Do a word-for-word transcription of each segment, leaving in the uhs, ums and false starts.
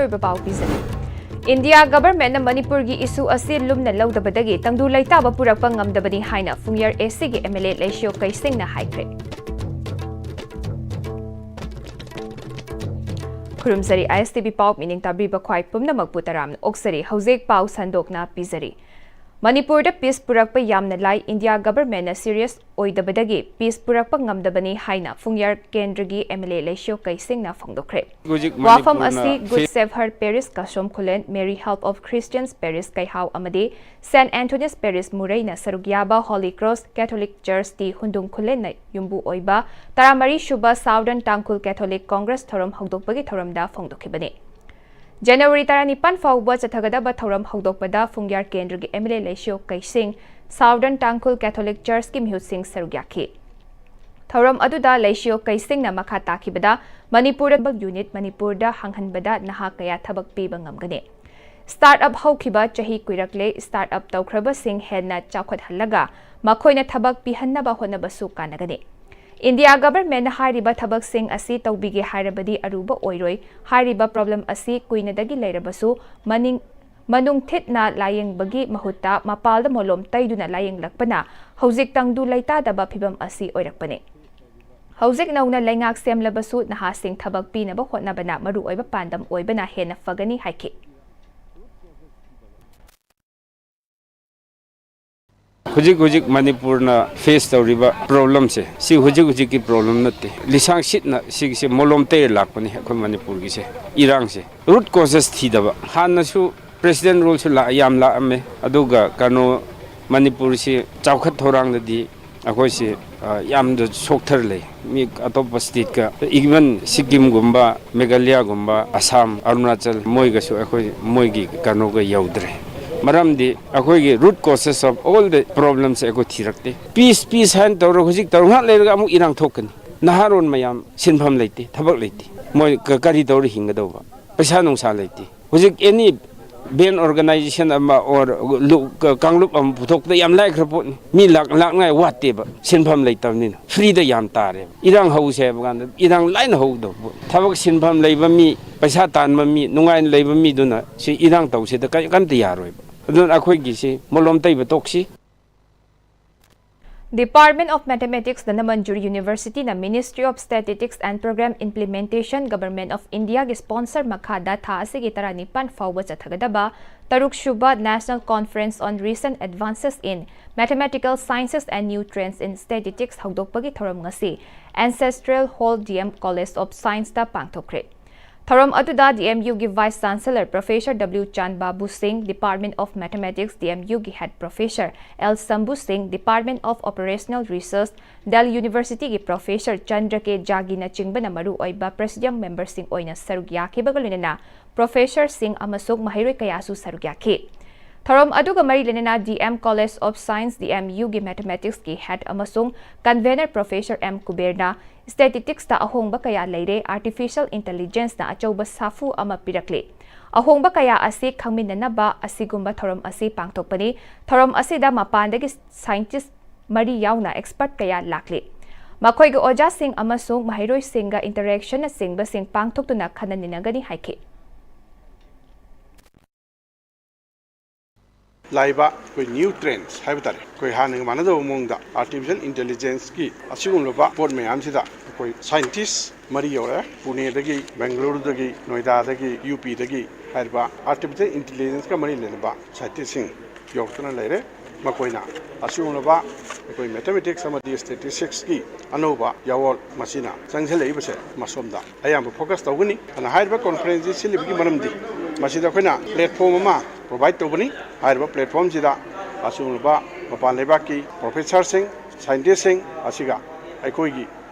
ꯑꯣꯏꯕ ꯄꯥꯎ ꯄꯤꯖꯔꯤ꯫ ꯏꯟꯗꯤꯌꯥ ꯒꯚꯔꯟꯃꯦꯟꯠꯅ ꯃꯅꯤꯄꯨꯔꯒꯤ ꯏꯁꯨ ꯑꯁꯤ ꯂꯨꯝꯅ ꯂꯧꯗꯕꯗꯒꯤ ꯇꯪꯗꯨ ꯂꯩꯇꯥꯕ ꯄꯨꯔꯛꯄ ꯉꯝꯗꯕꯅꯤ ꯍꯥꯏꯅ ꯐꯨꯡꯌꯥꯔ ꯑꯦꯁ ꯁꯤꯒꯤ ꯑꯦꯝ ꯑꯦꯜ ꯑꯦ ꯂꯩꯁꯤꯌꯣ ꯀꯩꯁꯤꯡꯅ ꯍꯥꯏꯈ꯭ꯔꯦ꯫ ꯈꯨꯔꯨꯝꯖꯔꯤ, ꯑꯥꯏ ꯑꯦꯁ ꯇꯤ ꯚꯤ ꯄꯥꯎ ꯃꯤꯠꯌꯦꯡ ꯇꯥꯕꯤꯕ ꯈ꯭ꯋꯥꯏ ꯄꯨꯝꯅꯃꯛꯄꯨ ꯇꯔꯥꯝꯅ ꯑꯣꯛꯆꯔꯤ꯫ ꯍꯧꯖꯤꯛ ꯄꯥꯎ ꯁꯟꯗꯣꯛꯅ ꯄꯤꯖꯔꯤ꯫ ꯃꯅꯤꯄꯨꯔꯗ ꯄꯤꯁ ꯄꯨꯔꯛꯄ ꯌꯥꯝꯅ ꯂꯥꯏ, ꯏꯟꯗꯤꯌꯥ ꯒꯚꯔꯟꯃꯦꯟꯠꯅ ꯁꯤꯔꯤꯌꯁ ꯑꯣꯏꯗꯕꯗꯒꯤ ꯄꯤꯁ ꯄꯨꯔꯛꯄ ꯉꯝꯗꯕꯅꯤ ꯍꯥꯏꯅ ꯐꯨꯡꯌꯥꯔ ꯀꯦꯟꯗ꯭ꯔꯒꯤ ꯑꯦꯝ ꯑꯦꯜ ꯑꯦ ꯂꯩꯁꯤꯌꯣ ꯀꯩꯁꯤꯡꯅ ꯐꯣꯡꯗꯣꯛꯈ꯭ꯔꯦ꯫ ꯍꯧꯖꯤꯛ ꯋꯥꯐꯝ ꯃꯅꯤꯄꯨꯔꯅ ꯑꯁꯤ ꯒꯨꯗ ꯁꯦꯐꯔꯗ parish Kasom Khullen, Mary help of Christians parish Keihao ꯑꯃꯗꯤ ꯁꯦꯟꯠ ꯑꯦꯟꯊꯣꯅꯤꯁ ꯄꯦꯔꯤꯁ ꯃꯨꯔꯩꯅ ꯁꯔꯨꯛ ꯌꯥꯕ ꯍꯣꯂꯤ ꯀ꯭ꯔꯣꯁ ꯀꯦꯊꯣꯂꯤꯛ ꯆꯔꯆꯀꯤ ꯍꯨꯟꯗꯨꯡ ꯈꯨꯂꯦꯟꯅ ꯌꯨꯝꯕꯨ ꯑꯣꯏꯕ ꯇꯔꯥꯃꯔꯤ ꯁꯨꯕ ꯁꯥꯎꯗꯔꯟ ꯇꯥꯡꯈꯨꯜ ꯀꯦꯊꯣꯂꯤꯛ ꯀꯣꯡꯒ꯭ꯔꯦꯁ ꯊꯧꯔꯝ ꯍꯧꯗꯣꯛꯄꯒꯤ ꯊꯧꯔꯝꯗ ꯐꯣꯡꯗꯣꯛꯈꯤꯕꯅꯤ꯫ ꯖꯅꯋꯥꯔꯤ ꯇꯔꯥꯅꯤꯄꯥꯟ ꯐꯥꯎꯕ ꯆꯠꯊꯒꯗꯕ ꯊꯧꯔꯝ ꯍꯧꯗꯣꯛꯄꯗ ꯐꯨꯡꯌꯥꯔ ꯀꯦꯟꯗ꯭ꯔꯒꯤ M L A Leishiyo Keishing, southern Tangkhul catholic ꯆꯔꯆꯀꯤ ꯃꯤꯍꯨꯠꯁꯤꯡ ꯁꯔꯨꯛ ꯌꯥꯈꯤ꯫ ꯊꯧꯔꯝ ꯑꯗꯨꯗ ꯂꯩꯁꯤꯌꯣ ꯀꯩꯁꯤꯡꯅ ꯃꯈꯥ ꯇꯥꯈꯤꯕꯗ ꯃꯅꯤꯄꯨꯔꯗ ꯌꯨꯅꯤꯠ ꯃꯅꯤꯄꯨꯔꯗ ꯍꯥꯡꯍꯟꯕꯗ ꯅꯍꯥ ꯀꯌꯥ ꯊꯕꯛ ꯄꯤꯕ ꯉꯝꯒꯅꯤ꯫ ꯁ꯭ꯇꯥꯔꯠ ꯑꯞ ꯍꯧꯈꯤꯕ ꯆꯍꯤ ꯀꯨꯏꯔꯛꯂꯦ, ꯁ꯭ꯇꯥꯔꯠ ꯑꯞ ꯇꯧꯈ꯭ꯔꯕꯁꯤꯡ ꯍꯦꯟꯅ ꯆꯥꯎꯈꯠꯍꯜꯂꯒ ꯃꯈꯣꯏꯅ ꯊꯕꯛ ꯄꯤꯍꯟꯅꯕ ꯍꯣꯠꯅꯕꯁꯨ ꯀꯥꯟꯅꯒꯅꯤ꯫ ꯏꯟꯗꯤꯌꯥ ꯒꯚꯔꯟꯃꯦꯟꯠꯅ ꯍꯥꯏꯔꯤꯕ ꯊꯕꯛꯁꯤꯡ ꯑꯁꯤ ꯇꯧꯕꯤꯒꯦ ꯍꯥꯏꯔꯕꯗꯤ ꯑꯔꯨꯕ ꯑꯣꯏꯔꯣꯏ꯫ ꯍꯥꯏꯔꯤꯕ ꯄ꯭ꯔꯣꯕ꯭ꯂꯦꯝ ꯑꯁꯤ ꯀꯨꯏꯅꯗꯒꯤ ꯂꯩꯔꯕꯁꯨ ꯃꯅꯤꯡ, ꯃꯅꯨꯡ ꯊꯤꯠꯅ ꯂꯥꯌꯦꯡꯕꯒꯤ ꯃꯍꯨꯠꯇ ꯃꯄꯥꯜꯗ ꯃꯣꯂꯣꯝ ꯇꯩꯗꯨꯅ ꯂꯥꯌꯦꯡꯂꯛꯄꯅ ꯍꯧꯖꯤꯛ ꯇꯪꯗꯨ ꯂꯩꯇꯥꯗꯕ ꯐꯤꯚꯝ ꯑꯁꯤ ꯑꯣꯏꯔꯛꯄꯅꯤ꯫ ꯍꯧꯖꯤꯛ ꯅꯧꯅ ꯂꯩꯉꯥꯛ ꯁꯦꯝꯂꯕꯁꯨ ꯅꯍꯥꯁꯤꯡ ꯊꯕꯛ ꯄꯤꯅꯕ ꯍꯣꯠꯅꯕꯅ ꯃꯔꯨꯑꯣꯏꯕ ꯄꯥꯟꯗꯝ ꯑꯣꯏꯕꯅ ꯍꯦꯟꯅ ꯐꯒꯅꯤ ꯍꯥꯏꯈꯤ꯫ ꯍꯧꯖꯤꯛ ꯍꯧꯖꯤꯛ ꯃꯅꯤꯄꯨꯔꯅ ꯐꯦꯁ ꯇꯧꯔꯤꯕ ꯄ꯭ꯔꯣꯕ꯭ꯂꯦꯝꯁꯦ, ꯁꯤ ꯍꯧꯖꯤꯛ ꯍꯧꯖꯤꯛꯀꯤ ꯄ꯭ꯔꯣꯕ꯭ꯂꯦꯝ ꯅꯠꯇꯦ꯫ ꯂꯤꯁꯥꯡ ꯁꯤꯠꯅ ꯁꯤꯒꯤꯁꯦ ꯃꯣꯂꯣꯝ ꯇꯩꯔ ꯂꯥꯛꯄꯅꯤ ꯑꯩꯈꯣꯏ ꯃꯅꯤꯄꯨꯔꯒꯤꯁꯦ꯫ ꯏꯔꯥꯡꯁꯦ ꯔꯨꯠ ꯀꯣꯖꯦꯁ ꯊꯤꯗꯕ꯫ ꯍꯥꯟꯅꯁꯨ ꯄ꯭ꯔꯦꯁꯤꯗꯦꯟ ꯔꯨꯜꯁꯨ ꯂꯥꯛ-, ꯌꯥꯝ ꯂꯥꯛꯑꯝꯃꯦ꯫ ꯑꯗꯨꯒ ꯀꯩꯅꯣ, ꯃꯅꯤꯄꯨꯔꯁꯤ ꯆꯥꯎꯈꯠ ꯊꯧꯔꯥꯡꯗꯗꯤ ꯑꯩꯈꯣꯏꯁꯤ, ꯑ, ꯌꯥꯝꯅ ꯁꯣꯛꯊꯔ ꯂꯩ꯫ ꯃꯤ ꯑꯇꯣꯞꯄ ꯁ꯭ꯇꯦꯠꯀ, ꯏꯚꯟ ꯁꯤꯛꯀꯤꯝꯒꯨꯝꯕ, ꯃꯦꯘꯥꯂꯌꯥꯒꯨꯝꯕ, ꯑꯁꯥꯝ, ꯑꯔꯨꯅꯥꯆꯜ, ꯃꯣꯏꯒꯁꯨ ꯑꯩꯈꯣꯏ, ꯃꯣꯏꯒꯤ ꯀꯩꯅꯣꯒ ꯌꯧꯗ꯭ꯔꯦ꯫ ꯃꯔꯝꯗꯤ ꯑꯩꯈꯣꯏꯒꯤ root causes of all the problems ꯑꯩꯈꯣꯏ ꯊꯤꯔꯛꯇꯦ꯫ ꯄꯤꯁ, ꯄꯤꯁ ꯍꯥꯏꯅ ꯇꯧꯔꯒ ꯍꯧꯖꯤꯛ ꯇꯧꯔ ꯉꯥꯏꯍꯥꯛ ꯂꯩꯔꯒ ꯑꯃꯨꯛ ꯏꯔꯥꯡ ꯊꯣꯛꯀꯅꯤ꯫ ꯅꯍꯥꯔꯣꯟ ꯃꯌꯥꯝ ꯁꯤꯟꯐꯝ ꯂꯩꯇꯦ, ꯊꯕꯛ ꯂꯩꯇꯦ꯫ ꯃꯣꯏ ꯀ-, ꯀꯔꯤ ꯇꯧꯔ ꯍꯤꯡꯒꯗꯧꯕ? ꯄꯩꯁꯥ ꯅꯨꯡꯁꯥ ꯂꯩꯇꯦ꯫ ꯍꯧꯖꯤꯛ ꯑꯦꯅꯤ ꯕꯦꯟ ꯑꯣꯔꯒꯅꯥꯏꯖꯦꯁꯟ ꯑꯃ ꯑꯣꯔ ꯂꯨ-, ꯀ-, ꯀꯥꯡꯂꯨꯞ ꯑꯃ ꯄꯨꯊꯣꯛꯄꯗ ꯌꯥꯝ ꯂꯥꯏꯈ꯭ꯔ ꯄꯣꯠꯅꯤ꯫ ꯃꯤ ꯂꯥꯛ-, ꯂꯥꯛꯅꯉꯥꯏ ꯋꯥꯠꯇꯦꯕ, ꯁꯤꯟꯐꯝ ꯂꯩꯇꯕꯅꯤꯅ꯫ ꯐ꯭ꯔꯤꯗ ꯌꯥꯝ ꯇꯥꯔꯦꯕ꯫ ꯏꯔꯥꯡ ꯍꯧꯁꯦ ꯍꯥꯏꯕ ꯀꯥꯟꯗ ꯏꯔꯥꯡ ꯂꯥꯏꯅ ꯍꯧꯗꯧꯕ ꯄꯣꯠꯅꯤ꯫ ꯊꯕꯛ ꯁꯤꯟꯐꯝ ꯂꯩꯕ ꯃꯤ ꯄꯩꯁꯥ ꯇꯥꯟꯕ ꯃꯤ, ꯅꯨꯡꯉꯥꯏꯅ ꯂꯩꯕ ꯃꯤꯗꯨꯅ ꯁꯤ ꯏꯔꯥꯡ ꯇꯧꯁꯤꯗ ꯀꯔꯤ-, ꯀꯔꯤꯝꯇ ꯌꯥꯔꯣꯏꯕ꯫ ꯑꯗꯨꯅ ꯑꯩꯈꯣꯏꯒꯤꯁꯤ ꯃꯣꯂꯣꯝ ꯇꯩꯕ ꯇꯣꯛꯁꯤ꯫ Department of Mathematics the ꯅꯃꯟꯖꯨꯔ University ꯅ Ministry of Statistics and Program Implementation, Government of India ꯒꯤ sponsor ꯃꯈꯥꯗ ꯊꯥ ꯑꯁꯤꯒꯤ ꯇꯔꯥꯅꯤꯄꯥꯟ ꯐꯥꯎꯕ ꯆꯠꯊꯒꯗꯕ ꯇꯔꯨꯛ ꯁꯨꯕ National Conference on Recent Advances in Mathematical Sciences and New Trends in Statistics ꯍꯧꯗꯣꯛꯄꯒꯤ ꯊꯧꯔꯝ ꯉꯁꯤ Ancestral Hall, D M College of Science ꯇ ꯄꯥꯡꯊꯣꯛꯈ꯭ꯔꯦ꯫ ꯊꯧꯔꯝ ꯑꯗꯨꯗ D M U ꯒꯤ Vice Chancellor Professor W ꯆꯥꯟꯕꯥꯕꯨ ꯁꯤꯡ, Department of Mathematics, D M U ꯒꯤ Head Professor L ꯁꯝꯕꯨ ꯁꯤꯡ, Department of Operational Research, Delhi University ꯒꯤ Professor ꯆꯟꯗ꯭ꯔ ꯀꯦ ꯖꯥꯒꯤꯅꯆꯤꯡꯕꯅ ꯃꯔꯨꯑꯣꯏꯕ Presidium member ꯁꯤꯡ ꯑꯣꯏꯅ ꯁꯔꯨꯛ ꯌꯥꯈꯤꯕꯒ ꯂꯣꯏꯅꯅ Professor ꯁꯤꯡ ꯑꯃꯁꯨꯡ ꯃꯍꯩꯔꯣꯏ ꯀꯌꯥꯁꯨ ꯁꯔꯨꯛ ꯌꯥꯈꯤ꯫ ꯊꯧꯔꯝ ꯑꯗꯨꯒ ꯃꯔꯤ ꯂꯩꯅꯅ D M College of Science, D M U ꯒꯤ Mathematics ꯀꯤ Head ꯑꯃꯁꯨꯡ Convener Professor M ꯀꯨꯕꯦꯔꯅ Statistics ꯇ ꯑꯍꯣꯡꯕ ꯀꯌꯥ ꯂꯩꯔꯦ, Artificial Intelligence ꯅ ꯑꯆꯧꯕ ꯁꯥꯐꯨ ꯑꯃ ꯄꯤꯔꯛꯂꯤ꯫ ꯑꯍꯣꯡꯕ ꯀꯌꯥ ꯑꯁꯤ ꯈꯪꯃꯤꯟꯅꯅꯕ ꯑꯁꯤꯒꯨꯝꯕ ꯊꯧꯔꯝ ꯑꯁꯤ ꯄꯥꯡꯊꯣꯛꯄꯅꯤ꯫ ꯊꯧꯔꯝ ꯑꯁꯤꯗ ꯃꯄꯥꯟꯗꯒꯤ scientist ꯃꯔꯤ ꯌꯥꯎꯅ expert ꯀꯌꯥ ꯂꯥꯛꯂꯤ꯫ ꯃꯈꯣꯏꯒꯤ ꯑꯣꯖꯥꯁꯤꯡ ꯑꯃꯁꯨꯡ ꯃꯍꯩꯔꯣꯏꯁꯤꯡꯒ interaction ꯅꯆꯤꯡꯕꯁꯤꯡ ꯄꯥꯡꯊꯣꯛꯇꯨꯅ ꯈꯟꯅ ꯅꯩꯅꯒꯅꯤ ꯍꯥꯏꯈꯤ꯫ ꯂꯥꯛꯏꯕ ꯑꯩꯈꯣꯏ new trends ꯍꯥꯏꯕ ꯇꯥꯔꯦ, ꯑꯩꯈꯣꯏ ꯍꯥꯟꯅꯒ ꯃꯥꯟꯅꯗꯕ ꯃꯑꯣꯡꯗ Artificial Intelligence ꯀꯤ ꯑꯁꯤꯒꯨꯝꯂꯕ ꯄꯣꯠ ꯃꯌꯥꯝꯁꯤꯗ ꯑꯩꯈꯣꯏ scientist ꯃꯔꯤ ꯌꯧꯔꯛꯑꯦ꯫ ꯄꯨꯅꯦꯗꯒꯤ, ꯕꯦꯡꯒꯂꯨꯔꯨꯗꯒꯤ, ꯅꯣꯏꯗꯥꯗꯒꯤ, ꯌꯨ ꯄꯤꯗꯒꯤ ꯍꯥꯏꯔꯤꯕ Artificial Intelligence ꯀ ꯃꯔꯤ ꯂꯩꯅꯕ scientist ꯁꯤꯡ ꯌꯧꯔꯛꯇꯨꯅ ꯂꯩꯔꯦ꯫ ꯃꯈꯣꯏꯅ ꯑꯁꯤꯒꯨꯝꯂꯕ ꯑꯩꯈꯣꯏ Mathematics ꯑꯃꯗꯤ Statistics ꯀꯤ ꯑꯅꯧꯕ ꯌꯥꯋꯣꯜ ꯃꯁꯤꯅ ꯆꯪꯁꯤꯜꯂꯛꯏꯕꯁꯦ ꯃꯁꯣꯝꯗ ꯑꯌꯥꯝꯕ focus ꯇꯧꯒꯅꯤ꯫ ꯑꯗꯨꯅ ꯍꯥꯏꯔꯤꯕ conference ꯁꯤ ꯁꯤꯜꯂꯤꯕꯒꯤ ꯃꯔꯝꯗꯤ ꯃꯁꯤꯗ ꯑꯩꯈꯣꯏꯅ platform ꯑꯃ provide ꯇꯧꯕꯅꯤ꯫ ꯍꯥꯏꯔꯤꯕ platform ꯁꯤꯗ ꯑꯁꯤꯒꯨꯝꯂꯕ ꯃꯄꯥꯟ ꯂꯩꯕꯥꯛꯀꯤ professor ꯁꯤꯡ, scientist ꯁꯤꯡ ꯑꯁꯤꯒ ꯑꯩꯈꯣꯏꯒꯤ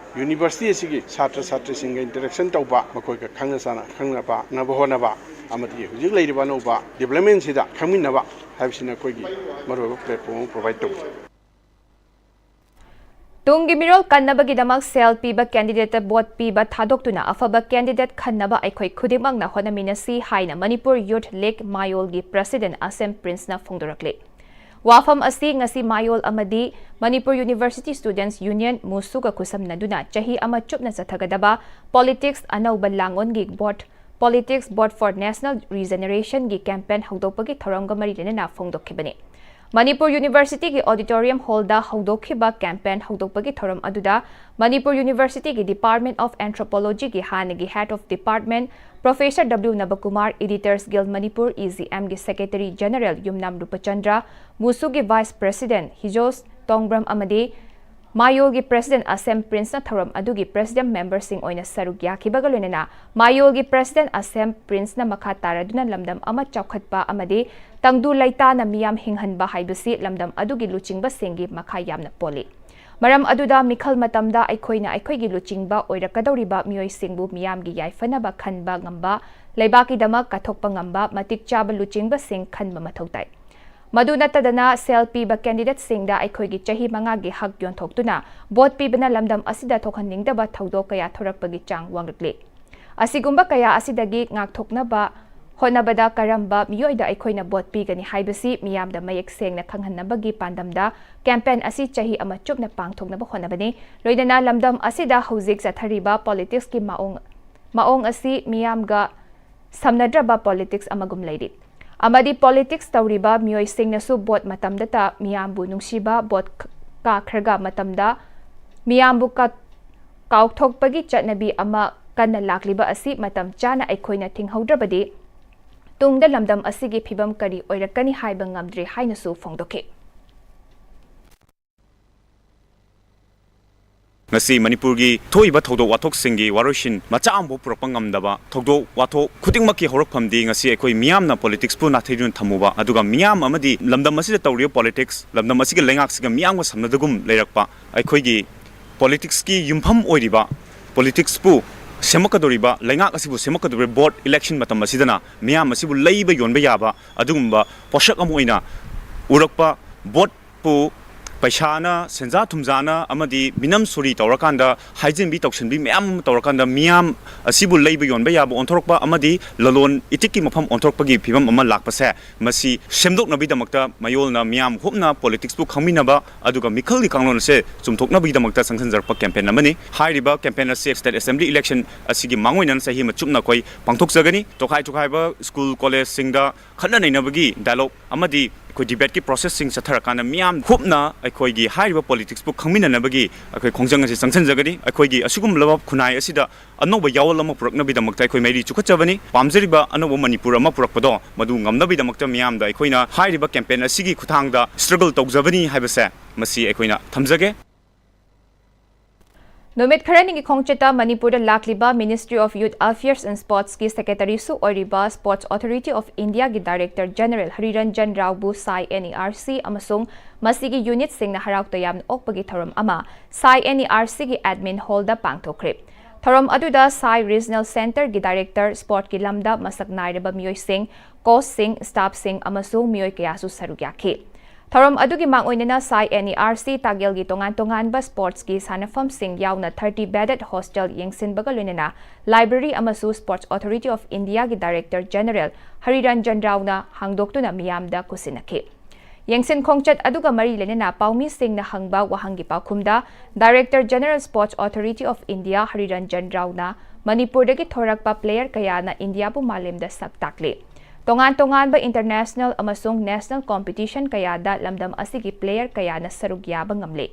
university ꯑꯁꯤꯒꯤ ꯁꯥꯇ꯭ꯔ ꯁꯥꯇ꯭ꯔꯤꯁꯤꯡꯒ interaction ꯇꯧꯕ, ꯃꯈꯣꯏꯒ ꯈꯪꯅ ꯆꯥꯟꯅ ꯈꯪꯅꯕ ꯍꯣꯠꯅꯕ ꯑꯃꯗꯤ ꯍꯧꯖꯤꯛ ꯂꯩꯔꯤꯕ ꯑꯅꯧꯕ development ꯁꯤꯗ ꯈꯪꯃꯤꯟꯅꯕ ꯍꯥꯏꯕꯁꯤꯅ ꯑꯩꯈꯣꯏꯒꯤ ꯃꯔꯨꯑꯣꯏꯕ platform ꯑꯃ provide ꯇꯧꯕꯅꯤ꯫ ꯇꯨꯡꯒꯤ ꯃꯤꯔꯣꯜ ꯀꯟꯅꯕꯒꯤꯗꯃꯛ ꯁꯦꯜ ꯄꯤꯕ candidate ꯇ vote ꯄꯤꯕ ꯊꯥꯗꯣꯛꯇꯨꯅ ꯑꯐꯕ candidate ꯈꯟꯅꯕ ꯑꯩꯈꯣꯏ ꯈꯨꯗꯤꯡꯃꯛꯅ ꯍꯣꯠꯅꯃꯤꯟꯅꯁꯤ ꯍꯥꯏꯅ ꯃꯅꯤꯄꯨꯔ Youth League ꯃꯥꯌꯣꯜꯒꯤ President ꯑꯁꯦꯝ ꯄ꯭ꯔꯤꯟꯁꯅ ꯐꯣꯡꯗꯣꯔꯛꯂꯤ꯫ ꯋꯥꯐꯝ ꯑꯁꯤ ꯉꯁꯤ ꯃꯥꯌꯣꯜ ꯑꯃꯗꯤ ꯃꯅꯤꯄꯨꯔ University Students Union ꯃꯨꯁꯨꯒ ꯈꯨꯠꯁꯝꯅꯗꯨꯅ ꯆꯍꯤ ꯑꯃ ꯆꯨꯞꯅ ꯆꯠꯊꯒꯗꯕ politics ꯑꯅꯧꯕ ꯂꯥꯡꯑꯣꯟꯒꯤ vote Politics Vote for National Regeneration ꯒꯤ campaign ꯍꯧꯗꯣꯛꯄꯒꯤ ꯊꯧꯔꯝꯒ ꯃꯔꯤ ꯂꯩꯅꯅ ꯐꯣꯡꯗꯣꯛꯈꯤꯕꯅꯤ꯫ ꯃꯅꯤꯄꯨꯔ University ꯒꯤ auditorium hall ꯗ ꯍꯧꯗꯣꯛꯈꯤꯕ campaign ꯍꯧꯗꯣꯛꯄꯒꯤ ꯊꯧꯔꯝ ꯑꯗꯨꯗ ꯃꯅꯤꯄꯨꯔ University ꯒꯤ Department of Anthropology ꯒꯤ ꯍꯥꯟꯅꯒꯤ Head of Department Professor W ꯅꯕꯀꯨꯃꯥꯔ, Editors Guild Manipur, E G M ꯒꯤ Secretary General ꯌꯨꯝꯅꯥꯝ ꯔꯨꯄꯆꯟꯗ꯭ꯔ, ꯃꯨꯁꯨꯒꯤ Vice President ꯍꯤꯖꯣꯁ ꯇꯣꯡꯕ꯭ꯔꯝ ꯑꯃꯗꯤ ꯃꯥꯌꯣꯜꯒꯤ President ꯑꯁꯦꯝ ꯄ꯭ꯔꯤꯟꯁꯅ ꯊꯧꯔꯝ ꯑꯗꯨꯒꯤ President member ꯁꯤꯡ ꯑꯣꯏꯅ ꯁꯔꯨꯛ ꯌꯥꯈꯤꯕꯒ ꯂꯣꯏꯅꯅ ꯃꯥꯌꯣꯜꯒꯤ President ꯑꯁꯦꯝ ꯄ꯭ꯔꯤꯟꯁꯅ ꯃꯈꯥ ꯇꯥꯔꯗꯨꯅ ꯂꯝꯗꯝ ꯑꯃ ꯆꯥꯎꯈꯠꯄ ꯑꯃꯗꯤ ꯇꯪꯗꯨ ꯂꯩꯇꯥꯅ ꯃꯤꯌꯥꯝ ꯍꯤꯡꯍꯟꯕ ꯍꯥꯏꯕꯁꯤ ꯂꯝꯗꯝ ꯑꯗꯨꯒꯤ ꯂꯨꯆꯤꯡꯕꯁꯤꯡꯒꯤ ꯃꯈꯥ ꯌꯥꯝꯅ ꯄꯣꯜꯂꯤ꯫ ꯃꯔꯝ ꯑꯗꯨꯗ ꯃꯤꯈꯜ ꯃꯇꯝꯗ ꯑꯩꯈꯣꯏꯅ ꯑꯩꯈꯣꯏꯒꯤ ꯂꯨꯆꯤꯡꯕ ꯑꯣꯏꯔꯛꯀꯗꯧꯔꯤꯕ ꯃꯤꯑꯣꯏꯁꯤꯡꯕꯨ ꯃꯤꯌꯥꯝꯒꯤ ꯌꯥꯏꯐꯅꯕ ꯈꯟꯕ ꯉꯝꯕ, ꯂꯩꯕꯥꯛꯀꯤꯗꯃꯛ ꯀꯠꯊꯣꯛꯄ ꯉꯝꯕ ꯃꯇꯤꯛ ꯆꯥꯕ ꯂꯨꯆꯤꯡꯕꯁꯤꯡ ꯈꯟꯕ ꯃꯊꯧ ꯇꯥꯏ꯫ ꯃꯗꯨ ꯅꯠꯇꯗꯅ ꯁꯦꯜ ꯄꯤꯕ candidate ꯁꯤꯡꯗ ꯑꯩꯈꯣꯏꯒꯤ ꯆꯍꯤ ꯃꯉꯥꯒꯤ ꯍꯛ ꯌꯣꯟꯊꯣꯛꯇꯨꯅ vote ꯄꯤꯕꯅ ꯂꯝꯗꯝ ꯑꯁꯤꯗ ꯊꯣꯛꯍꯟꯅꯤꯡꯗꯕ ꯊꯧꯗꯣꯛ ꯀꯌꯥ ꯊꯣꯔꯛꯄꯒꯤ ꯆꯥꯡ ꯋꯥꯡꯂꯛꯂꯤ꯫ ꯑꯁꯤꯒꯨꯝꯕ ꯀꯌꯥ ꯑꯁꯤꯗꯒꯤ ꯉꯥꯛꯊꯣꯛꯅꯕ ꯍꯣꯠꯅꯕꯗ ꯀꯔꯝꯕ ꯃꯤꯑꯣꯏꯗ ꯑꯩꯈꯣꯏꯅ vote ꯄꯤꯒꯅꯤ ꯍꯥꯏꯕꯁꯤ ꯃꯤꯌꯥꯝꯗ ꯃꯌꯦꯛ ꯁꯦꯡꯅ ꯈꯪꯍꯟꯅꯕꯒꯤ ꯄꯥꯟꯗꯝꯗ campaign ꯑꯁꯤ ꯆꯍꯤ ꯑꯃ ꯆꯨꯞꯅ ꯄꯥꯡꯊꯣꯛꯅꯕ ꯍꯣꯠꯅꯕꯅꯤ꯫ ꯂꯣꯏꯅꯅ ꯂꯝꯗꯝ ꯑꯁꯤꯗ ꯍꯧꯖꯤꯛ ꯆꯠꯊꯔꯤꯕ politics ꯀꯤ ꯃꯑꯣꯡ, ꯃꯑꯣꯡ ꯑꯁꯤ ꯃꯤꯌꯥꯝꯒ ꯁꯝꯅꯗ꯭ꯔꯕ politics ꯑꯃꯒꯨꯝ ꯂꯩꯔꯤ꯫ ꯑꯃꯗꯤ politics ꯇꯧꯔꯤꯕ ꯃꯤꯑꯣꯏꯁꯤꯡꯅꯁꯨ vote ꯃꯇꯝꯗꯇ ꯃꯤꯌꯥꯝꯕꯨ ꯅꯨꯡꯁꯤꯕ, vote ꯀꯥꯈ꯭ꯔꯒ ꯃꯇꯝꯗ ꯃꯤꯌꯥꯝꯕꯨ ꯀ-, ꯀꯥꯎꯊꯣꯛꯄꯒꯤ ꯆꯠꯅꯕꯤ ꯑꯃ ꯀꯟꯅ ꯂꯥꯛꯂꯤꯕ ꯑꯁꯤ ꯃꯇꯝ ꯆꯥꯅ ꯑꯩꯈꯣꯏꯅ ꯊꯤꯡꯍꯧꯗ꯭ꯔꯕꯗꯤ ꯇꯨꯡꯗ ꯂꯝꯗꯝ ꯑꯁꯤꯒꯤ ꯐꯤꯕꯝ ꯀꯔꯤ ꯑꯣꯏꯔꯛꯀꯅꯤ ꯍꯥꯏꯕ ꯉꯝꯗ꯭ꯔꯦ ꯍꯥꯏꯅꯁꯨ ꯐꯣꯡꯗꯣꯛꯈꯤ꯫ ꯉꯁꯤ ꯃꯅꯤꯄꯨꯔꯒꯤ ꯊꯣꯛꯏꯕ ꯊꯧꯗꯣꯛ ꯋꯥꯊꯣꯛꯁꯤꯡꯒꯤ ꯋꯥꯔꯣꯏꯁꯤꯟ ꯃꯆꯥ ꯑꯃꯐꯥꯎ ꯄꯨꯔꯛꯄ ꯉꯝꯗꯕ, ꯊꯧꯗꯣꯛ ꯋꯥꯊꯣꯛ ꯈꯨꯗꯤꯡꯃꯛꯀꯤ ꯍꯧꯔꯛꯐꯝꯗꯤ ꯉꯁꯤ ꯑꯩꯈꯣꯏ ꯃꯤꯌꯥꯝꯅ politics ꯄꯨ ꯅꯥꯊꯩꯗꯨꯅ ꯊꯝꯃꯨꯕ, ꯑꯗꯨꯒ ꯃꯤꯌꯥꯝ ꯑꯃꯗꯤ ꯂꯝꯗꯝ ꯑꯁꯤꯗ ꯇꯧꯔꯤꯕ politics, ꯂꯝꯗꯝ ꯑꯁꯤꯒꯤ ꯂꯩꯉꯥꯛꯁꯤꯒ ꯃꯤꯌꯥꯝꯒ ꯁꯝꯅꯗꯒꯨꯝ ꯂꯩꯔꯛꯄ, ꯑꯩꯈꯣꯏꯒꯤ politics ꯀꯤ ꯌꯨꯝꯐꯝ ꯑꯣꯏꯔꯤꯕ, politics ꯄꯨ ꯁꯦꯝꯃꯛꯀꯗꯧꯔꯤꯕ, ꯂꯩꯉꯥꯛ ꯑꯁꯤꯕꯨ ꯁꯦꯝꯃꯛꯀꯗꯧꯔꯤꯕ vote election ꯃꯇꯝ ꯑꯁꯤꯗꯅ ꯃꯤꯌꯥꯝ ꯑꯁꯤꯕꯨ ꯂꯩꯕ ꯌꯣꯟꯕ ꯌꯥꯕ ꯑꯗꯨꯒꯨꯝꯕ ꯄꯣꯠꯁꯛ ꯑꯃ ꯑꯣꯏꯅ ꯎꯔꯛꯄ, vote ꯄꯨ ꯄꯩꯁꯥꯅ, ꯁꯦꯟꯖꯥ ꯊꯨꯝꯖꯥꯅ ꯑꯃꯗꯤ ꯃꯤꯅꯝ ꯁꯨꯔꯤ ꯇꯧꯔꯀꯥꯟꯗ, ꯍꯥꯏꯖꯤꯟꯕꯤ ꯇꯧꯁꯤꯟꯕꯤ ꯃꯌꯥꯝ ꯑꯃ ꯇꯧꯔꯀꯥꯟꯗ, ꯃꯤꯌꯥꯝ ꯑꯁꯤꯕꯨ ꯂꯩꯕ ꯌꯣꯟꯕ ꯌꯥꯕ ꯑꯣꯟꯊꯣꯔꯛꯄ ꯑꯃꯗꯤ ꯂꯂꯣꯟ ꯏꯇꯤꯛꯀꯤ ꯃꯐꯝ ꯑꯣꯟꯊꯣꯔꯛꯄꯒꯤ ꯐꯤꯕꯝ ꯑꯃ ꯂꯥꯛꯄꯁꯦ, ꯃꯁꯤ ꯁꯦꯝꯗꯣꯛꯅꯕꯒꯤꯗꯃꯛꯇ ꯃꯌꯣꯜꯅ ꯃꯤꯌꯥꯝ ꯍꯨꯞꯅ politicsꯄꯨ ꯈꯪꯃꯤꯟꯅꯕ ꯑꯗꯨꯒ ꯃꯤꯈꯜꯒꯤ ꯀꯥꯡꯂꯣꯟ ꯑꯁꯦ ꯆꯨꯝꯊꯣꯛꯅꯕꯒꯤꯗꯃꯛꯇ ꯆꯪꯁꯤꯟꯖꯔꯛꯄ campaign ꯑꯃꯅꯤ꯫ ꯍꯥꯏꯔꯤꯕ campaign ꯑꯁꯤ state assembly election ꯑꯁꯤꯒꯤ ꯃꯥꯡꯑꯣꯏꯅꯅ ꯆꯍꯤ ꯑꯃ ꯆꯨꯞꯅ ꯑꯩꯈꯣꯏ ꯄꯥꯡꯊꯣꯛꯆꯒꯅꯤ꯫ ꯇꯣꯈꯥꯏ ꯇꯣꯈꯥꯏꯕ school collegeꯁꯤꯡꯗ ꯈꯠꯅ ꯅꯩꯅꯕꯒꯤ dialogue ꯑꯃꯗꯤ ꯑꯩꯈꯣꯏ debateꯀꯤ processꯁꯤꯡ ꯆꯠꯊꯔꯀꯥꯟꯗ ꯃꯤꯌꯥꯝ ꯍꯨꯞꯅ ꯑꯩꯈꯣꯏꯒꯤ ꯍꯥꯏꯔꯤꯕ politicsꯄꯨ ꯈꯪꯃꯤꯟꯅꯅꯕꯒꯤ ꯑꯩꯈꯣꯏ ꯈꯣꯡꯖꯪ ꯑꯁꯤ ꯆꯪꯁꯤꯟꯖꯒꯅꯤ꯫ ꯑꯩꯈꯣꯏꯒꯤ ꯑꯁꯤꯒꯨꯝꯂꯕ ꯈꯨꯟꯅꯥꯏ ꯑꯁꯤꯗ ꯑꯅꯧꯕ ꯌꯥꯑꯣꯜ ꯑꯃ ꯄꯨꯔꯛꯅꯕꯒꯤꯗꯃꯛꯇ ꯑꯩꯈꯣꯏ ꯃꯩꯔꯤ ꯆꯨꯈꯠꯆꯕꯅꯤ꯫ ꯄꯥꯝꯖꯔꯤꯕ ꯑꯅꯧꯕ ꯃꯅꯤꯄꯨꯔ ꯑꯃ ꯄꯨꯔꯛꯄꯗꯣ ꯃꯗꯨ ꯉꯝꯅꯕꯒꯤꯗꯃꯛꯇ ꯃꯤꯌꯥꯝꯗ ꯑꯩꯈꯣꯏꯅ ꯍꯥꯏꯔꯤꯕ campaign ꯑꯁꯤꯒꯤ ꯈꯨꯠꯊꯥꯡꯗ struggle ꯇꯧꯖꯕꯅꯤ ꯍꯥꯏꯕꯁꯦ ꯃꯁꯤ ꯑꯩꯈꯣꯏꯅ ꯊꯝꯖꯒꯦ꯫ ꯅꯨꯃꯤꯠ ꯈꯔꯅꯤꯒꯤ ꯈꯣꯡꯆꯠꯇ ꯃꯅꯤꯄꯨꯔꯗ ꯂꯥꯛꯂꯤꯕ Ministry of Youth Affairs and Sportsꯀꯤ Secretaryꯁꯨ ꯑꯣꯏꯔꯤꯕ Sports Authority of Indiaꯒꯤ Director General ꯍꯔꯤꯔꯟꯖꯟ ꯔꯥꯎꯕꯨ ꯁꯥꯏ NERC ꯑꯃꯁꯨꯡ ꯃꯁꯤꯒꯤ unitꯁꯤꯡꯅ ꯍꯔꯥꯎ ꯇꯌꯥꯝꯅ ꯑꯣꯛꯄꯒꯤ ꯊꯧꯔꯝ ꯑꯃ ꯁꯥꯏ NERCꯒꯤ admin hallꯗ ꯄꯥꯡꯊꯣꯛꯈ꯭ꯔꯦ꯫ ꯊꯧꯔꯝ ꯑꯗꯨꯗ ꯁꯥꯏ Regional Centreꯒꯤ Director Sportꯀꯤ ꯂꯝꯗ ꯃꯁꯛ ꯅꯥꯏꯔꯕ ꯃꯤꯑꯣꯏꯁꯤꯡ, coachꯁꯤꯡ, staffꯁꯤꯡ ꯑꯃꯁꯨꯡ ꯃꯤꯑꯣꯏ ꯀꯌꯥꯁꯨ ꯁꯔꯨꯛ ꯌꯥꯈꯤ꯫ ꯊꯧꯔꯝ ꯑꯗꯨꯒꯤ ꯃꯥꯡꯑꯣꯏꯅꯅ ꯁꯥꯏ NERC ꯇꯥꯒꯦꯜꯒꯤ ꯇꯣꯉꯥꯟ ꯇꯣꯉꯥꯟꯕ sportsꯀꯤ ꯁꯥꯟꯅꯐꯝꯁꯤꯡ ꯌꯥꯎꯅ thirty bedded hostel ꯌꯦꯡꯁꯤꯟꯕꯒ ꯂꯣꯏꯅꯅ library ꯑꯃꯁꯨ Sports Authority of Indiaꯒꯤ Director General ꯍꯔꯤꯔꯟꯖꯟ ꯔꯥꯎꯅ ꯍꯥꯡꯗꯣꯛꯇꯨꯅ ꯃꯤꯌꯥꯝꯗ ꯈꯨꯠꯁꯤꯟꯅꯈꯤ꯫ ꯌꯦꯡꯁꯤꯟ ꯈꯣꯡꯆꯠ ꯑꯗꯨꯒ ꯃꯔꯤ ꯂꯩꯅꯅ ꯄꯥꯎꯃꯤꯁꯤꯡꯅ ꯍꯪꯕ ꯋꯥꯍꯪꯒꯤ ꯄꯥꯎꯈꯨꯝꯗ Director General Sports Authority of India ꯍꯔꯤꯔꯟꯖꯟ ꯔꯥꯎꯅ ꯃꯅꯤꯄꯨꯔꯗꯒꯤ ꯊꯣꯔꯛꯄ player ꯀꯌꯥꯅ ꯏꯟꯗꯤꯌꯥꯕꯨ ꯃꯥꯂꯦꯝꯗ ꯁꯛ ꯇꯥꯛꯂꯤ꯫ ꯇꯣꯉꯥꯟ ꯇꯣꯉꯥꯟꯕ international ꯑꯃꯁꯨꯡ national competition ꯀꯌꯥꯗ ꯂꯝꯗꯝ ꯑꯁꯤꯒꯤ player ꯀꯌꯥꯅ ꯁꯔꯨꯛ ꯌꯥꯕ ꯉꯝꯂꯤ꯫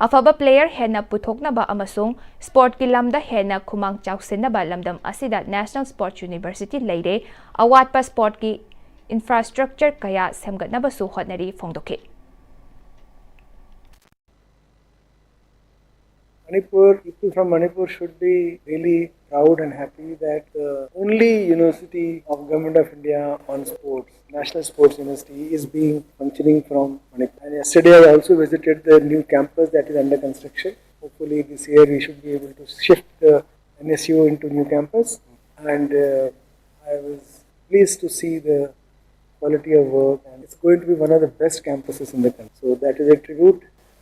ꯑꯐꯕ player ꯍꯦꯟꯅ ꯄꯨꯊꯣꯛꯅꯕ ꯑꯃꯁꯨꯡ sportꯀꯤ ꯂꯝꯗ ꯍꯦꯟꯅ ꯈꯨꯃꯥꯡ ꯆꯥꯎꯁꯤꯟꯅꯕ ꯂꯝꯗꯝ ꯑꯁꯤꯗ National Sports University ꯂꯩꯔꯦ, ꯑꯋꯥꯠꯄ sportꯀꯤ infrastructure ꯀꯌꯥ ꯁꯦꯝꯒꯠꯅꯕꯁꯨ ꯍꯣꯠꯅꯔꯤ ꯐꯣꯡꯗꯣꯛꯈꯤ꯫ Manipur, people from Manipur should be really proud and happy that the only university of Government of India on sports, National Sports University, is being functioning from Manipur. And yesterday I also visited the new campus that is under construction. Hopefully this year we should be able to shift the NSU into new campus. And uh, I was pleased to see the quality of work, and it's going to be one of the best campuses in the country. So that is a tribute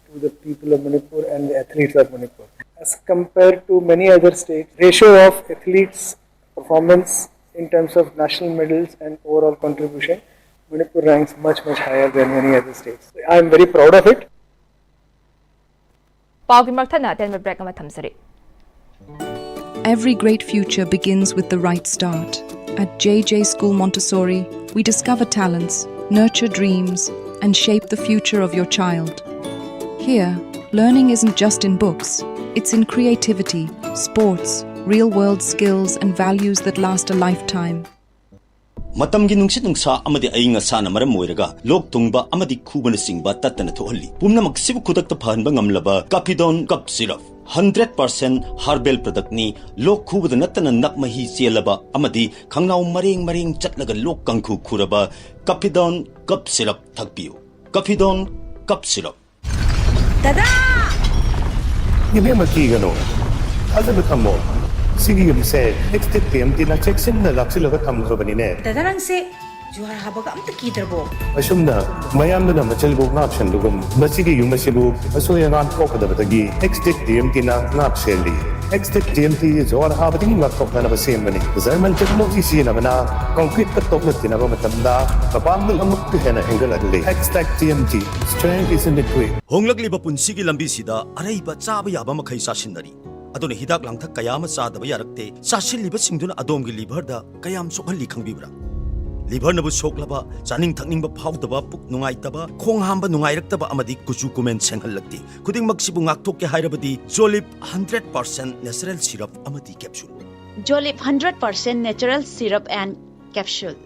to the people of Manipur and the athletes of Manipur. As compared to many other states, ratio of athletes' performance in terms of national medals and overall contribution, Manipur ranks much, much higher than many other states. I am very proud of it. ꯄꯥꯎꯒꯤ ꯃꯔꯛ ꯊꯠꯅ ꯑꯇꯦꯟꯕ break ꯑꯃ ꯊꯝꯖꯔꯤ꯫ Every great future begins with the right start. At J J School Montessori, we discover talents, nurture dreams, and shape the future of your child. Here, learning isn't just in books, it's in creativity, sports, real world skills, and values that last a lifetime. ꯃꯇꯝꯒꯤ ꯅꯨꯡꯁꯤꯠ ꯅꯨꯡꯁꯥ ꯑꯃꯗꯤ ꯑꯏꯪ ꯑꯁꯥꯅ ꯃꯔꯝ ꯑꯣꯏꯔꯒ ꯂꯣꯛ ꯊꯨꯡꯕ ꯑꯃꯗꯤ ꯈꯨꯕꯅꯆꯤꯡꯕ ꯇꯠꯇꯅ ꯊꯣꯛꯍꯜꯂꯤ꯫ ꯄꯨꯝꯅꯃꯛꯁꯤꯕꯨ ꯈꯨꯗꯛꯇ ꯐꯍꯟꯕ ꯉꯝꯂꯕ ꯀꯥꯐꯤꯗꯣꯟ cough syrup. Hundred percent herbal ꯄ꯭ꯔꯗꯛꯅꯤ꯫ ꯂꯣꯛ ꯈꯨꯕꯗ ꯅꯠꯇꯅ ꯅꯞ ꯃꯍꯤ ꯆꯦꯜꯂꯕ ꯑꯃꯗꯤ ꯈꯪꯅꯥꯎ ꯃꯔꯦꯡ ꯃꯔꯦꯡ ꯆꯠꯂꯒ ꯂꯣꯛ ꯀꯥꯡꯈꯨ ꯈꯨꯔꯕ ꯀꯥꯐꯤꯗꯣꯟ ꯀꯞ ꯁꯤꯔꯞ ꯊꯛꯄꯤꯌꯨ꯫ ꯀꯥꯐꯤꯗꯣꯟ cough syrup. ꯗꯗꯥ! ꯏꯕꯦꯝꯃ, ꯀꯤꯒꯅꯨ, ꯊꯥꯖꯕ ꯊꯝꯃꯣ꯫ ꯁꯤꯒꯤ ꯌꯨꯝꯁꯦ ꯑꯦꯛꯁꯇꯦꯛ ꯇꯤ ꯑꯦꯝ ꯇꯤꯅ ꯆꯦꯛꯁꯤꯟꯅ ꯂꯥꯛꯁꯤꯜꯂꯒ ꯊꯝꯈ꯭ꯔꯕꯅꯤꯅꯦ꯫ ꯗꯗꯥ, ꯅꯪꯁꯦ ꯖꯨꯍꯥꯔ ꯍꯥꯕꯒ ꯑꯝꯇ ꯀꯤꯗ꯭ꯔꯕꯣ? ꯑꯁꯨꯝꯅ ꯃꯌꯥꯝꯗꯨꯅ ꯃꯆꯤꯜꯕꯨ ꯉꯥꯛꯁꯟꯕꯒꯨꯝ, ꯃꯁꯤꯒꯤ ꯌꯨꯝ ꯑꯁꯤꯕꯨ ꯑꯁꯣꯏ ꯑꯉꯥꯝ ꯊꯣꯛꯀꯗꯕꯗꯒꯤ ꯑꯦꯛꯁꯇꯦꯛ ꯇꯤ ꯑꯦꯝ ꯇꯤꯅ ꯉꯥꯛ ꯁꯦꯜꯂꯤ꯫ ꯑꯦꯛꯁꯇꯦꯛ ꯇꯤ ꯑꯦꯝ ꯇꯤ ꯖꯨꯍꯥꯔ ꯍꯥꯕꯗꯒꯤ ꯉꯥꯛꯊꯣꯛꯅꯅꯕ ꯁꯦꯝꯕꯅꯤ꯫ ꯖꯔꯃꯟ ꯇꯦꯛꯅꯣꯂꯣꯖꯤ ꯁꯤꯖꯤꯟꯅꯕꯅ ꯀꯪꯀ꯭ꯔꯤꯠꯀ ꯇꯣꯛꯂꯛꯇꯅꯕ ꯃꯇꯝꯗ ꯃꯄꯥꯡꯒꯜ ꯑꯃꯨꯛꯀ ꯍꯦꯟꯅ ꯍꯦꯟꯒꯠꯍꯜꯂꯤ꯫ ꯑꯦꯛꯁꯇꯦꯛ T M T, strength is in the grit. ꯍꯣꯡꯂꯛꯂꯤꯕ ꯄꯨꯟꯁꯤꯒꯤ ꯂꯝꯕꯤꯁꯤꯗ ꯑꯔꯩꯕ ꯆꯥꯕ ꯌꯥꯕ ꯃꯈꯩ ꯆꯥꯁꯤꯟꯅꯔꯤ꯫ ꯑꯗꯨꯅ ꯍꯤꯗꯥꯛ ꯂꯥꯡꯊꯛ ꯀꯌꯥ ꯑꯃ ꯆꯥꯗꯕ ꯌꯥꯔꯛꯇꯦ꯫ ꯆꯥꯁꯤꯜꯂꯤꯕꯁꯤꯡꯗꯨꯅ ꯑꯗꯣꯝꯒꯤ ꯂꯤꯚꯔꯗ ꯀꯌꯥꯝ ꯁꯣꯛꯍꯜꯂꯤ ꯈꯪꯕꯤꯕ꯭ꯔꯥ? ꯂꯤꯚꯔꯅꯕꯨ ꯁꯣꯛꯂꯕ, ꯆꯥꯅꯤꯡ ꯊꯛꯅꯤꯡꯕ ꯐꯥꯎꯗꯕ, ꯄꯨꯛ ꯅꯨꯡꯉꯥꯏꯇꯕ, ꯈꯣꯡ ꯍꯥꯝꯕ ꯅꯨꯡꯉꯥꯏꯔꯛꯇꯕ ꯑꯃꯗꯤ ꯀꯨꯆꯨ ꯀꯨꯃꯦꯟ ꯁꯦꯡꯍꯜꯂꯛꯇꯦ꯫ ꯈꯨꯗꯤꯡꯃꯛꯁꯤꯕꯨ ꯉꯥꯛꯊꯣꯛꯀꯦ ꯍꯥꯏꯔꯕꯗꯤ ꯖꯣꯂꯤꯞ ꯍꯟꯗ꯭ꯔꯦꯠ ꯄꯥꯔꯁꯦꯟ natural syrup ꯑꯃꯗꯤ capsule꯫ Jolip hundred percent natural syrup and capsule.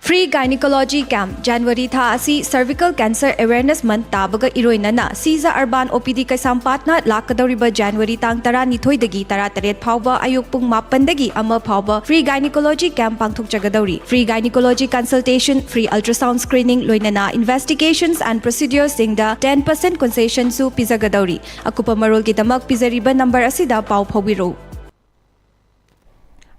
Free Gynecology Camp, January ꯊꯥ ꯑꯁꯤ Cervical Cancer Awareness Month ꯇꯥꯕꯒ ꯏꯔꯣꯏꯅꯅ ꯁꯤꯖ ꯑꯔꯕꯥꯟ ꯑꯣ ꯄꯤ ꯗꯤ ꯀꯩꯁꯥꯝꯄꯥꯠꯅ ꯂꯥꯛꯀꯗꯧꯔꯤꯕ January ꯇꯥꯡ ꯇꯔꯥꯅꯤꯊꯣꯏꯗꯒꯤ ꯇꯔꯥꯇꯔꯦꯠ ꯐꯥꯎꯕ ꯑꯌꯨꯛ ꯄꯨꯡ ꯃꯥꯄꯟꯗꯒꯤ ꯑꯃ ꯐꯥꯎꯕ Free Gynecology Camp ꯄꯥꯡꯊꯣꯛꯆꯒꯗꯧꯔꯤ꯫ Free Gynecology Consultation, Free Ultrasound Screening ꯂꯣꯏꯅꯅ Investigations and Procedures ꯁꯤꯡꯗ ten percent concession ꯁꯨ ꯄꯤꯖꯒꯗꯧꯔꯤ꯫ ꯑꯀꯨꯞꯄ ꯃꯔꯣꯜꯒꯤꯗꯃꯛ ꯄꯤꯖꯔꯤꯕ ꯅꯝꯕꯔ ꯑꯁꯤꯗ ꯄꯥꯎ ꯐꯥꯎꯕꯤꯔꯛꯎ꯫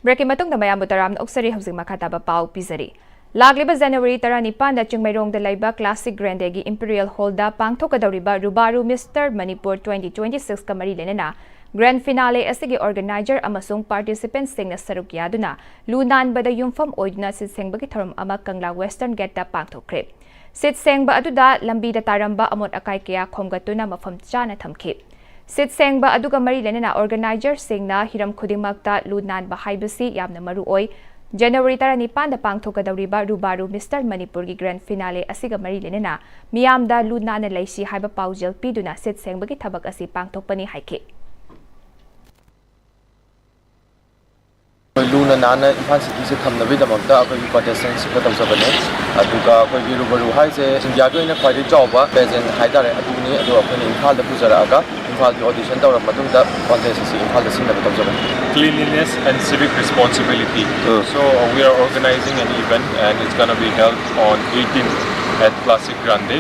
ꯕ꯭ꯔꯦꯛꯀꯤ ꯃꯇꯨꯡꯗ ꯃꯌꯥꯝꯕꯨ ꯇꯔꯥꯝꯅ ꯑꯣꯛꯆꯔꯤ꯫ ꯍꯧꯖꯤꯛ ꯃꯈꯥ ꯇꯥꯕ ꯄꯥꯎ ꯄꯤꯖꯔꯤ꯫ ꯂꯥꯛꯂꯤꯕ ꯖꯅꯋꯥꯔꯤ ꯇꯔꯥꯅꯤꯄꯥꯟꯗ ꯆꯤꯡꯃꯩꯔꯣꯡꯗ ꯂꯩꯕ Classic Grandeꯒꯤ Imperial Hallꯗ ꯄꯥꯡꯊꯣꯛꯀꯗꯧꯔꯤꯕ Rubaru Mister Manipur twenty twenty-sixꯀ ꯃꯔꯤ ꯂꯩꯅꯅ Grand Finale ꯑꯁꯤꯒꯤ organizer ꯑꯃꯁꯨꯡ participantꯁꯤꯡꯅ ꯁꯔꯨꯛ ꯌꯥꯗꯨꯅ ꯂꯨ ꯅꯥꯟꯕꯗ ꯌꯨꯝꯐꯝ ꯑꯣꯏꯗꯨꯅ ꯁꯤꯠ ꯁꯦꯡꯕꯒꯤ ꯊꯧꯔꯝ ꯑꯃ ꯀꯪꯂꯥ Western Gateꯇ ꯄꯥꯡꯊꯣꯛꯈ꯭ꯔꯦ꯫ ꯁꯤꯠ ꯁꯦꯡꯕ ꯑꯗꯨꯗ ꯂꯝꯕꯤꯗ ꯇꯥꯔꯝꯕ ꯑꯃꯣꯠ ꯑꯀꯥꯏ ꯀꯌꯥ ꯈꯣꯝꯒꯠꯇꯨꯅ ꯃꯐꯝ ꯆꯥꯅ ꯊꯝꯈꯤ꯫ ꯁꯤꯠ ꯁꯦꯡꯕ ꯑꯗꯨꯒ ꯃꯔꯤ ꯂꯩꯅꯅ organizerꯁꯤꯡꯅ ꯍꯤꯔꯝ ꯈꯨꯗꯤꯡꯃꯛꯇ ꯂꯨ ꯅꯥꯟꯕ ꯍꯥꯏꯕꯁꯤ ꯌꯥꯝꯅ ꯃꯔꯨ ꯑꯣꯏ꯫ January ꯇꯔꯥꯅꯤꯄꯥꯟꯗ ꯄꯥꯡꯊꯣꯛꯀꯗꯧꯔꯤꯕ Rubaru Mister Manipurꯒꯤ Grand Finale ꯑꯁꯤꯒ ꯃꯔꯤ ꯂꯩꯅꯅ ꯃꯤꯌꯥꯝꯗ ꯂꯨ ꯅꯥꯟꯅ ꯂꯩꯁꯤ ꯍꯥꯏꯕ ꯄꯥꯎꯖꯦꯜ ꯄꯤꯗꯨꯅ ꯁꯤꯠ ꯁꯦꯡꯕꯒꯤ ꯊꯕꯛ ꯑꯁꯤ ꯄꯥꯡꯊꯣꯛꯄꯅꯤ ꯍꯥꯏꯈꯤ꯫ ꯑꯩꯈꯣꯏ ꯂꯨꯅ ꯅꯥꯟꯅ ꯏꯝꯐꯥꯜ cityꯁꯦ ꯊꯝꯅꯕꯒꯤꯗꯃꯛꯇ ꯑꯩꯈꯣꯏꯒꯤ contestantꯁꯤꯡꯒ ꯇꯧꯖꯕꯅꯦ꯫ ꯑꯗꯨꯒ ꯑꯩꯈꯣꯏꯒꯤ Rubaru ꯍꯥꯏꯁꯦ ꯏꯟꯗꯤꯌꯥꯒꯤ ꯑꯣꯏꯅ ꯈ꯭ꯋꯥꯏꯗꯒꯤ ꯆꯥꯎꯕ pageant ꯍꯥꯏꯇꯥꯔꯦ, ꯑꯗꯨꯅꯤ꯫ ꯑꯗꯣ ꯑꯩꯈꯣꯏꯅ ꯏꯝꯐꯥꯜꯗ ꯄꯨꯖꯔꯛꯑꯒ ꯏꯝꯐꯥꯜꯒꯤ audition ꯇꯧꯔꯕ ꯃꯇꯨꯡꯗ contest ꯑꯁꯤ ꯏꯝꯐꯥꯜꯗ ꯁꯤꯟꯅꯕ ꯇꯧꯖꯕꯅꯤ꯫ Cleanliness and civic responsibility. So, uh, we are organizing an event and it's gonna be held on eighteenth at Classic Grande.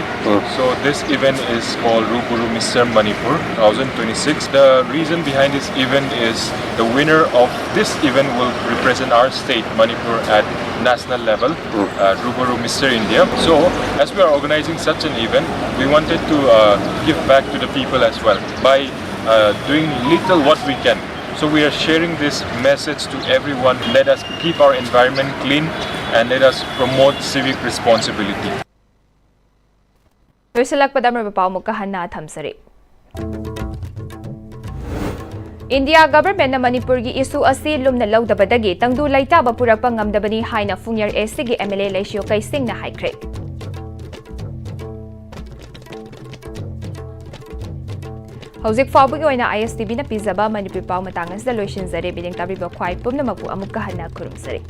So this event is called Rubaru Mister Manipur twenty twenty-six. The reason behind this event is the winner of this event will represent our state, Manipur, at national level, uh, Rubaru Mister India. So as we are organizing such an event, we wanted to uh, give back to the people as well by uh, doing little what we can. So we are sharing this message to everyone. Let us keep our environment clean and let us promote civic responsibility. ꯂꯣꯏꯁꯤꯜꯂꯛꯄꯗ ꯑꯃꯔꯕ ꯄꯥꯎ ꯑꯃꯨꯛꯀ ꯍꯟꯅ ꯊꯝꯖꯔꯤ꯫ India governmentꯅ ꯃꯅꯤꯄꯨꯔꯒꯤ issue ꯑꯁꯤ ꯂꯨꯝꯅ ꯂꯧꯗꯕꯗꯒꯤ ꯇꯪꯗꯨ ꯂꯩꯇꯥꯕ ꯄꯨꯔꯛꯄ ꯉꯝꯗꯕꯅꯤ ꯍꯥꯏꯅ ꯐꯨꯡꯌꯔ ꯑꯦꯁꯤꯒꯤ MLA ꯂꯩꯁꯤꯌꯣꯀꯩ ꯁꯤꯡꯅ ꯍꯥꯏꯈ꯭ꯔꯦ꯫ ꯍꯧꯖꯤꯛ ꯐꯥꯎꯕꯒꯤ ꯑꯣꯏꯅ ISTVꯅ ꯄꯤꯖꯕ ꯃꯅꯤꯄꯨꯔꯤ ꯄꯥꯎ ꯃꯇꯥꯡ ꯑꯁꯤꯗ ꯂꯣꯏꯁꯤꯟꯖꯔꯦ꯫ ꯃꯤꯠꯌꯦꯡ ꯇꯥꯕꯤꯕ ꯈ꯭ꯋꯥꯏ ꯄꯨꯝꯅꯃꯛꯄꯨ ꯑꯃꯨꯛꯀ ꯍꯟꯅ ꯈꯨꯔꯨꯝꯖꯔꯤ꯫